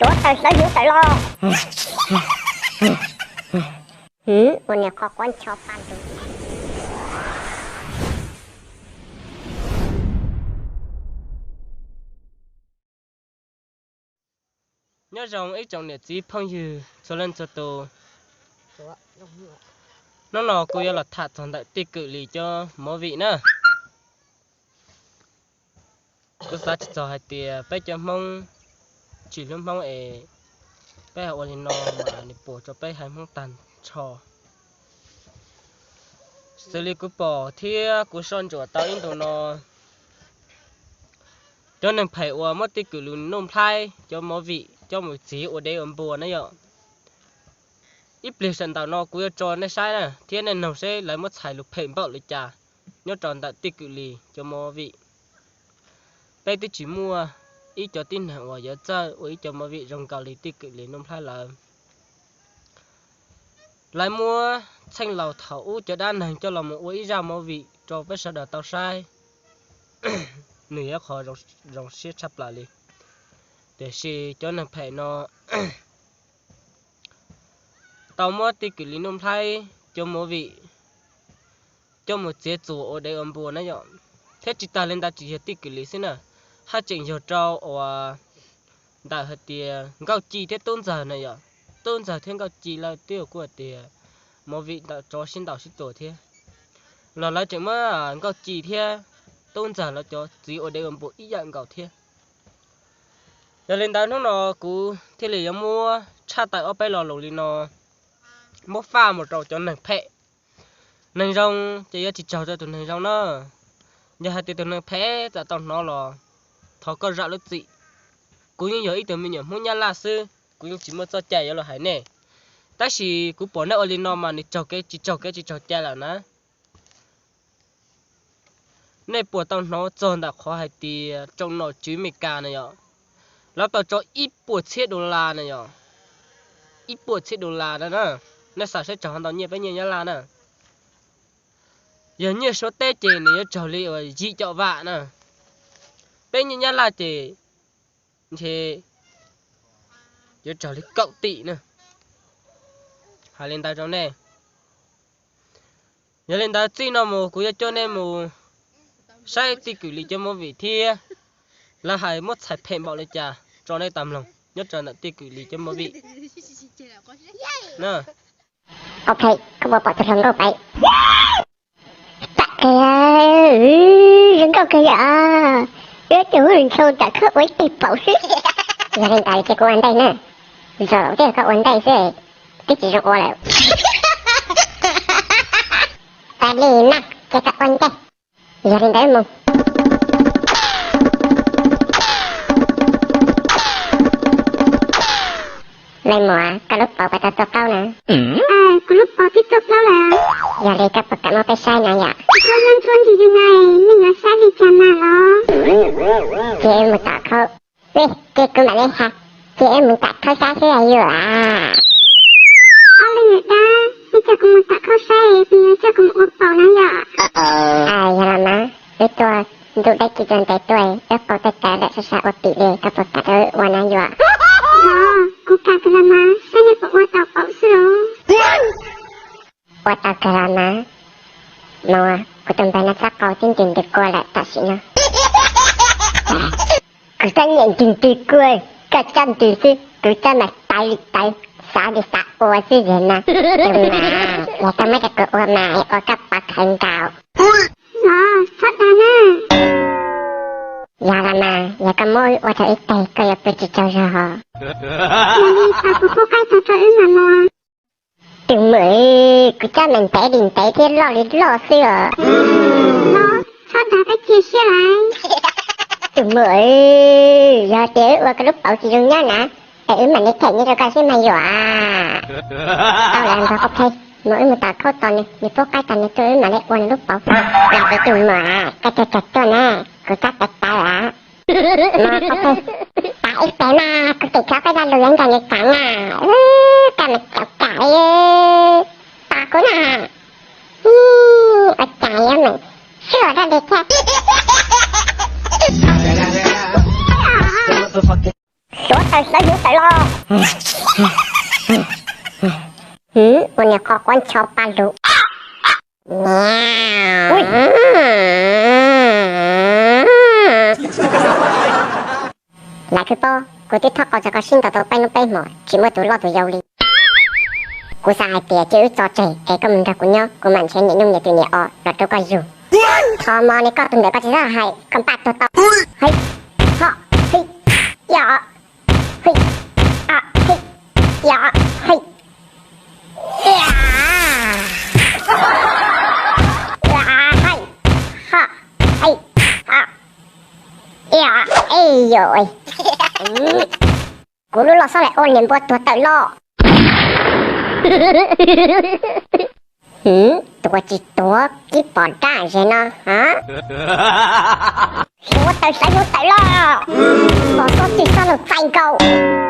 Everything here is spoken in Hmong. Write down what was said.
Tuav taws sawv yuav taws los. Hwv, ua niam qhov quav ncho pa ntus. Nyob zoo ib tsoom niam txiv phooj ywg txhua leej txhua tus. Hnub no kuv yuav los tham txog ntawm Tij Kwm Lis cov movie na. Kuv xav tsis txog hais tias peb cov Hmoob tsis hlub Hmoob es peb ua li no mas nws puas rau peb haiv Hmoob tag nrho. Xws li kuv pom thiab kuv soj ntsuam tau ib ntu no, cov neeg phem uas muab Tij Kwm Lis Nuj Nplhaib cov movie coj mus txiav ua dev ua npua na yom. Ib pliag sawv ntawm no kuv yuav tso nej saib na thiab nej noog seb lawv muab txhais lus phem npaum li cas nyob rau ntawm Tij Kwm Lis cov movie. Peb twb tsis muaj ib cov tib neeg uas yuav txawj ua ib cov movie zoo nkaus li Tij Kwm Lis Nuj Nplhaib lawv. Lawv muab txheej laus thaum ub cov dab neeg coj los mus ua ib zaj movie rau peb sawv daws tau saib, nws yog qhov zoo siab tshaj plaws li. Tiam sis cov neeg phem no tau muab Tij Kwm Lis Nuj Nplhaib cov movie coj mus txiav txuas ua dev ua npua na yom. Thiab tsis tas li ntawd tsis yog Tij Kwm Lis xwb na, haj tseem yog rau uas ntawm hais tias Nkauj Ci thiab Tub Ntxawg na yom. Tub Ntxawg thiab Nkauj Ci lawv twb kuj hais tias movie ntawm tsov sib ntaus sib tua thiab, los lawv tseem muab Nkauj Ci thiab Tub Ntxawg lawv cov txiav ua dev ua npua ib yam nkaus thiab. Yog li ntawd hnub no kuv thiaj li yuav muab tshaj tawm ob peb lo lus li no, muab faj mus rau cov neeg phem. Neeg zoo ces yuav tsis tsaug rau tus neeg zoo na. Yog hais tias tus neeg phem txawm tau hnov los thov koj zam lub txim. Kuv yeej yog ib tug me nyuam Hmoob Nyab Laj xwb, kuv yeej tsis muaj txoj cai yuav los hais nej. Tab sis kuv pom nej ua li no mas nws tsaug kev tsis tsaug kev tsis tsaug cai lawm na. Nej puas tau hnov txog ntawm qhov hais tias tsoom nom tswv Amelikas na yom, lawv tau tso ib puas txhiab dollar na yom, ib puas txhiab dollar na na. Nej xav seb tsaug ntau nyiaj peb nyiaj Nyab Laj na. Yog nyiaj Suav teb ces nws yuav tsaug li uas yim caum vam na. Peb nyiaj Nyab Laj ces ntshe yuav tsaug li kaum tim na. Hais li ntawd rau nej. Yog li ntawd txij no mus kuv yuav coj nej mus saib Tij Kwm Lis cov movie thiab lawv hais muab txhais phem npaum li cas rau nej tau mloog nyob rau ntawm Tij Kwm Lis cov movie. Ok, koj puas pom tus hluas nkauj pem? Tam kag, zoo nkauj kag yom. Wb tus hluas nraug tam khawb ua ib teg paum xwb. Yog li ntawd ces kuv ua ntej na. Zaum tej koj ua ntej xwb, twb tsis zoo ua lawm. Tas li na, ces koj ua ntej. Yog li ntawd mus. Leej muam, koj lub paus puas tau txua plaub na? Kuv lub paus twb txua plaub lawm. Yog li koj puas kam muab peb saib na yom? Koj nyob nruab ntsis li na, nej yuav saib li cas mas los? Ces wb mus tom khaub, ces kuv mam li hais, ces wb mus tom khaub saib xwb yuav. Ob leej niam dab, nej coj kuv mus tom khaub saib, kuv yuav coj kuv mus ua paus na yom? Yog los mas, wb tuaj ntuj deb kis rau ntev tuaj, wb paus tej taw lawm sab sab ua pim li, koj puas kam rau wb ua na yom? Los, kuv kam kawg los mas, saib nej puas ua tau paus xwb los. Ua tau kawg los mas. Mas kuv tus npawg no txoj qau twb ntis ntws kua lawm tam sim no. Kuv txoj niam ntis ntws kua, koj txoj ntis xwb, kuv txoj mas tawv li tawv, xav li xav ua xwb yog mas. Tus mas, yog koj muab rau kuv ua mas ua koj pov khawv nkaus. Los, txhob dag na. Yog los mas, yog koj muab wb ua rau ib teg koj yuav pw tsis tsaug zog. Yog li tau kuv pub qaib tag rau wb mam mus. Tus muam, kuv txoj mas ntev li ntev thiab loj li loj xwb os. Los, txhob dag koj cia siab lawm. Tus muam, yog tias wb ua koj lub paus tsis zoo nyob na, es wb mam li them nyiaj rau koj xwb mas yom. Tau lawm npawg, ok, mus wb mus tom khaub tos nws, nws pub qaib tas nws tuaj wb mam li ua nws lub paus. Los tus muam, koj cog cog tuaj na, kuv tab tawv tawv lawm. Mas, ok, tas ib pliag mas kuv tim khawb qaib dab lug yuav nrog nws kam na. Koj mas txaus kam li. Tos kuv na. Ua cas yuav meem suab dab li thiab. Tuav taws hlawv hnyuv tawm los. Ua niag qhov quav ncho pa lug. Lam Khwj Paub, kuv twb thov qau txog koj sib ntaus tau peb hnub peb hmo tsis muaj tus loj tus yau li. Kuv xav hais tias cia wb tso tseg es koj mus nrog kuv nyob, kuv mam nrhiav niam nyuj niam twm niam os los rau koj yug. Tho mo ne, koj tus ntawm koj tsis txhob hais, koj npaj tuag tau. Hei, ho, hei, ya, hei, a, hei, ya, hei, ya, hei, ho, hei, ho, ya, ej yom, kuv lub loj xob laim ua niam npua tuag tawm loj. Tuav tsis tuav kib pom dab ze no. Tuav taws hlawv hnyuv tawm los. Los xob txwj xob laug txais nkaus.